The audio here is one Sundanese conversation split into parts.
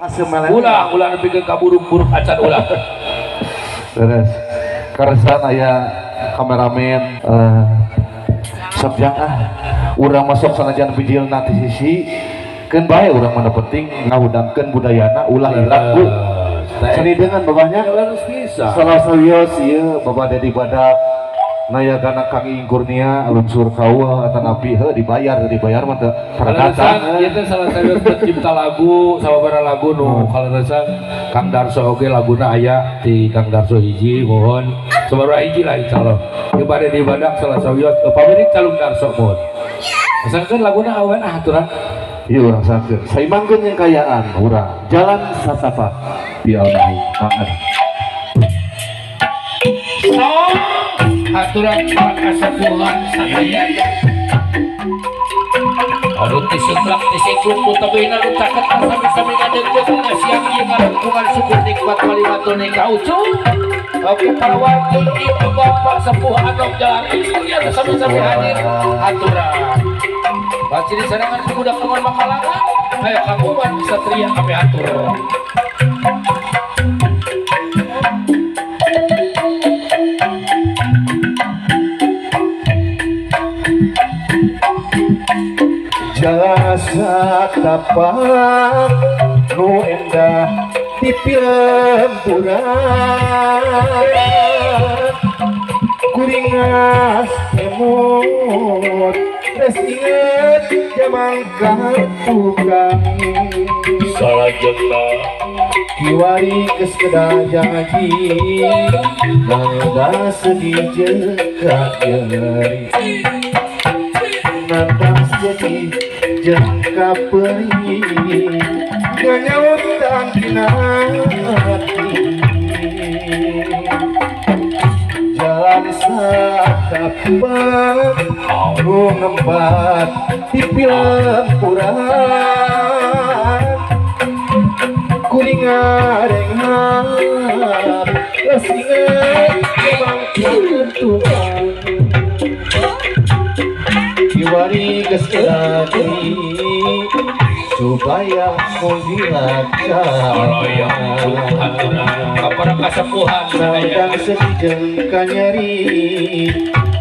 Ulah ulah nepikeun ka buruk-buruk acan ulah. Terus karesan aya kameramen sok jang ah urang masuk sanajan bijilna ti sisi keun bae urang mah penting ngahudangkeun budayana ulah hilang bu. Seni dengan babahnya harus bisa. Salah sawios ieu babah Dedi Badak nayagana Kang Iing Kurnia lunsur kawa atanapi heuh dibayar mah teu kaleresan ieu teh salah sawios pencipta lagu sababaraha lagu nu kaleresan Kang Darso oge laguna aya ti Kang Darso hiji mohon sababaraha hiji lah insyaallah ieu bade di Badak salah sawios pamilik calung Darso mohon asalkeun laguna awean ah aturan ieu urang sakeun saimangkeun jeung kayaan urang jalan satapak di almahi maaf. Aturan kasepuhan sadaya anu tisetlak tisikluk mutabina nu caket sami-sami ngadeukeuh ngasiang ieu ngarungkungan syukur nikmat kalimatune ka ucu oke para wargi ibu bapak sepuh anom jalan ieu sami-sami hadir aturan baciri sarangan budak pengon makalana aya Kang Uman Satria kami atur. Jasa tapak nu endah di pilemburan kuringas emot res inget jamang tukang salajengna kiwari geus kedah janji nanda sedih jeung kanyeri nantang sedih jeung kaperih nganyautan dina hati jalan satapak nu ngembat di pilempuran kuring ngarenghap geus inget memang tukang kiwari geus lagi supaya mudilaca para kasepuhan nandang sedih jeung kanyeri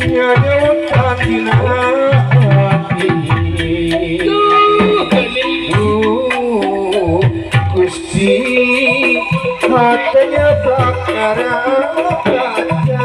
nyanyautan dina hati Gusti hatenya bakara kaca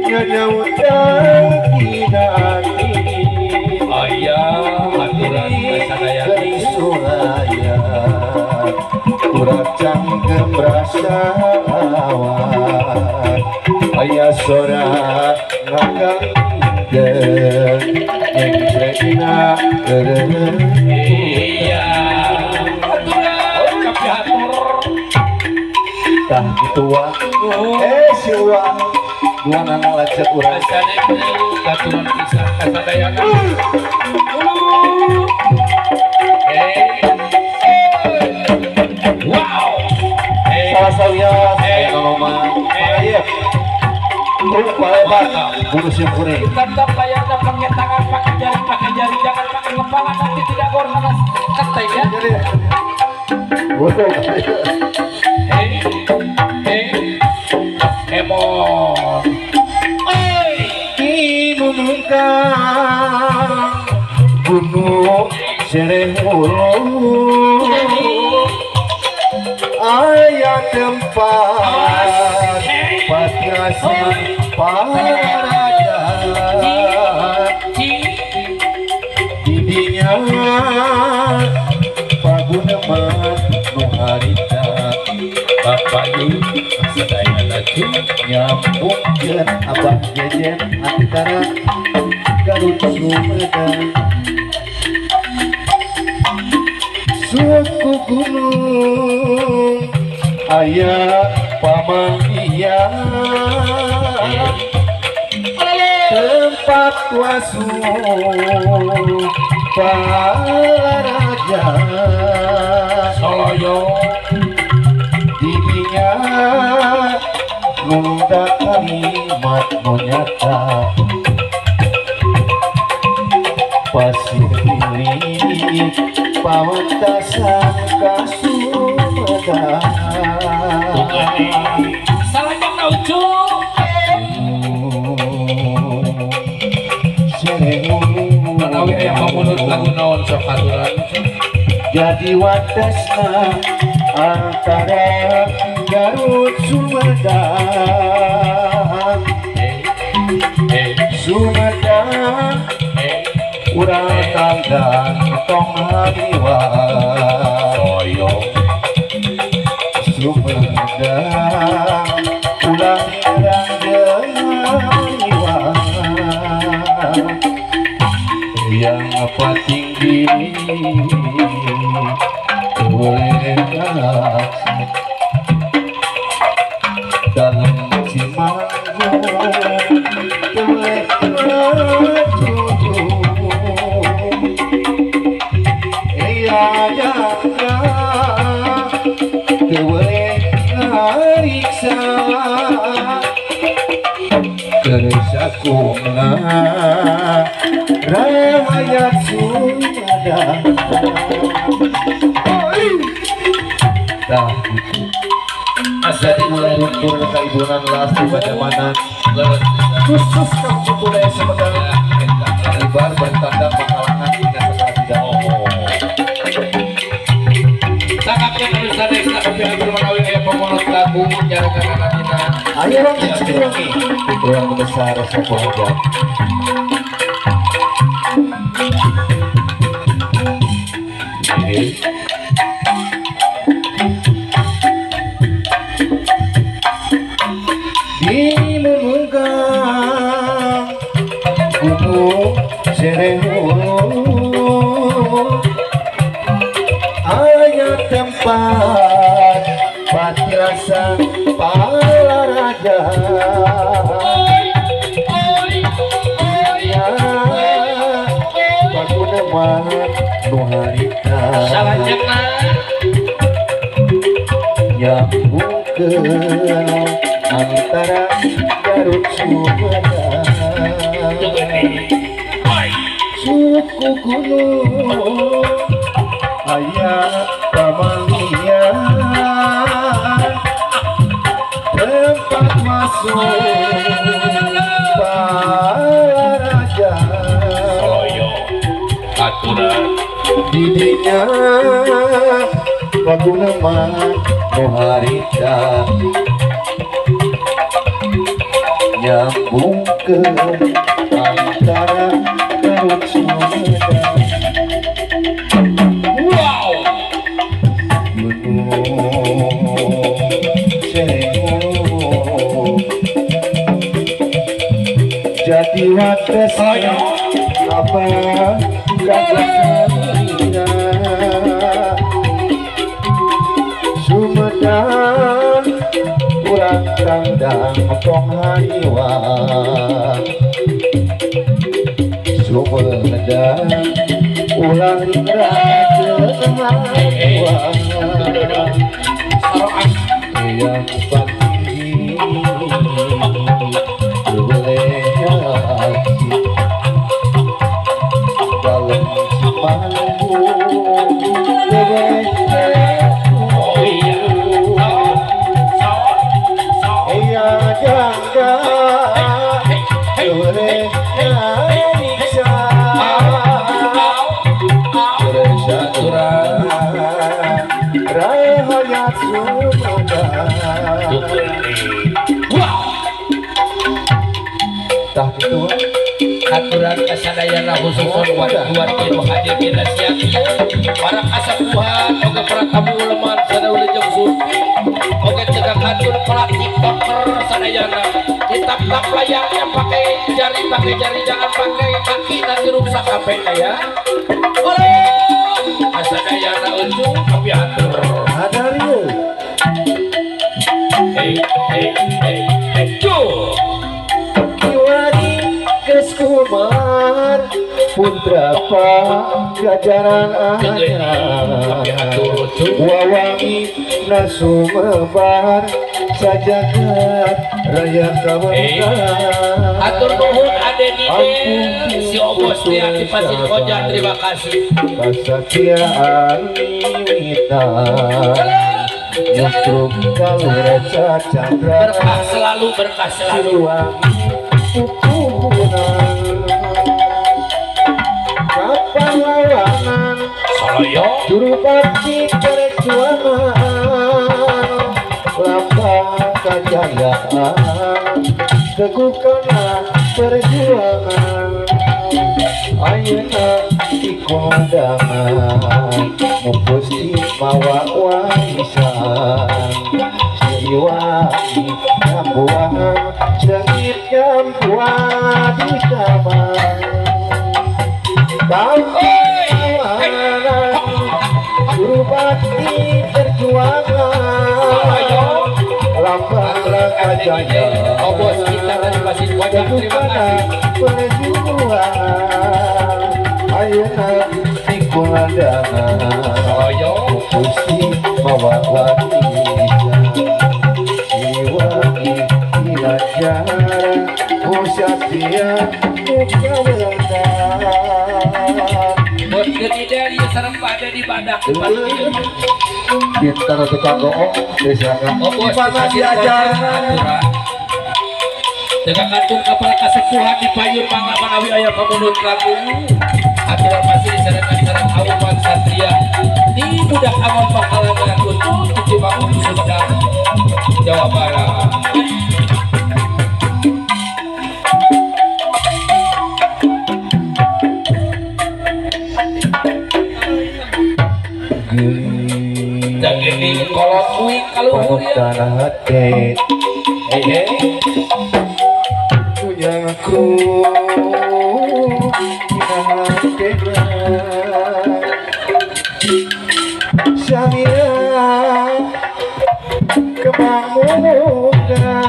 nyanyautan dina hati aya aturan kasadaya sulaya kurang cangkem rasa awan aya sora ngaganggeng nyengkrekna eureun iya aturan kapihatur tah kitu wa si wa dua nana lecet urang aturan pisan kasadayana wow salah sawios nonoman ieu kurus yang kuning tetap layarnya pakai tangan, pakai jari, jangan pakai kepala nanti tidak goreng ketek ya. Hei, hei, emon, oi, kinunungkang gunung sereh hulu aya tempat patrasi para raja didinya paguneman nu harita Bapak ieu sadayana nyambungkeun Abah Jejen antara Garut Sumedang suku gunung aya pamanggihan tempat wasu para raja Soloyo didinya nunda kalimat nu nyata Pasir Bilik pawatasan ka Sumedang. Salajengna Ucu manawi aya pamunut lagu naon sok aturan jadi watesna antara Garut Sumedang. Sumedang urang tanggang tong hariwa Sumedang ulah urang hariwa yang apa tinggi boleh dalam Cimanggung boleh Kersakumna rakyat Sumedang. Tah gitu. Asa dimulai luntur kaibunan lasti bagaimana khusus kampung budaya Sumedang lebar bertandang pengalaman hingga segala tidak. Sakapnya manusia desa kopi manawi aya pamunut lagu nyarengan dina. Ayo rong cicing keluarga besar sakuaja. Di Memunggang Gunung Serehu aya tempat patilasan Palaraja. Paguneman nu harita salajengna nyambungkeun antara Garut Sumedang. Suku gunung aya pamalian tempat masuk Palaraja. Aturan didinya paguneman nu harita nyambungkeun antara Garut Sumedang. Wow. Gunung Sewu jadi wates apa gagahnya Sumedang urang tandang tong hariwa. Sumedang ulah hariwa yang pasti boleh dalam Cimanggung boleh. Iya jangga boleh nyiksa rakyat Sumedang. Tah gitu aturan kasadayana khususun warga nu hadir dina siang ieu para kasepuhan oge para tamu uleman sadaya jeung supi oge cegah hatur para tiktoker sadayana ditap-tap layarnya pakai jari jangan pakai kaki nanti rusak HP ya. Oleh kasadayana ujung tapi atur ada rieu. Hey hey hey hey yo kiwari geus kumar putra Pajajaran anyar wawangi nasumebar Sajagat raya kawentar. Atur nuhun Ade Nidel si Obos di Pasir Koja, terima kasih. Kasatiaan mimitan justru kalura chandra. Berkah selalu, berkah selalu. Kapahlawanan jurupati perjuangan lambang kejayaan teguhkanlah perjuangan ayeuna dikondangan mupusti mawa warisan Siliwangi nyambuan sengit nyambuan di taman pahlawanan jurupati perjuangan lambang kejayaan Obos kita dari Pasir Koja, terima kasih. Perjuangan ayeuna dikondangan Gusti mawa warisan Siliwangi dilanjaran Musyatia mukawentar. Bos Genidel ya sareng pada di badak pintar tukang goong desa Obos diajar dengan kantung kapal kasepuhan di payun mangga manawi aya pamunut lagu aturan masih disarankan sareng awan satria di budak awan pakalangan untuk Cibangun Sumedang Jawa Barat. Jageni kolot uing kaluhur ya. Hati punyaku Samira kembang muda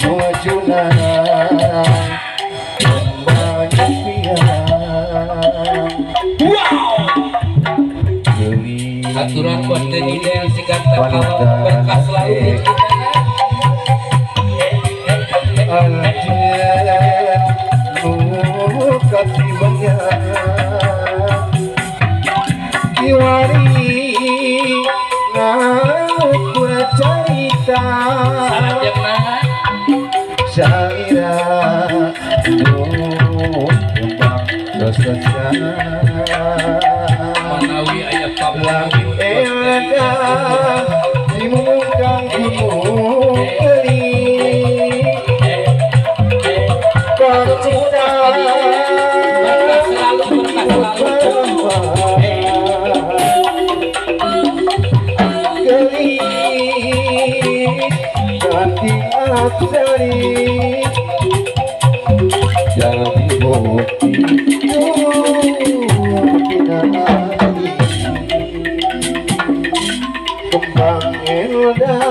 mujunan kembang impian. Wow. Aturan buat Denidel si ganteng kalau berkah selalu. Kiwari ngukur carita Samira kembang sesaja manawi aya langit endah dimungkang gunung geli cinta berkah selalu, berkah selalu. Geli ganti apsari jadi bukti kembang indah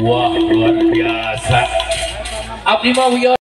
Wah, luar biasa. Abdi mah wios.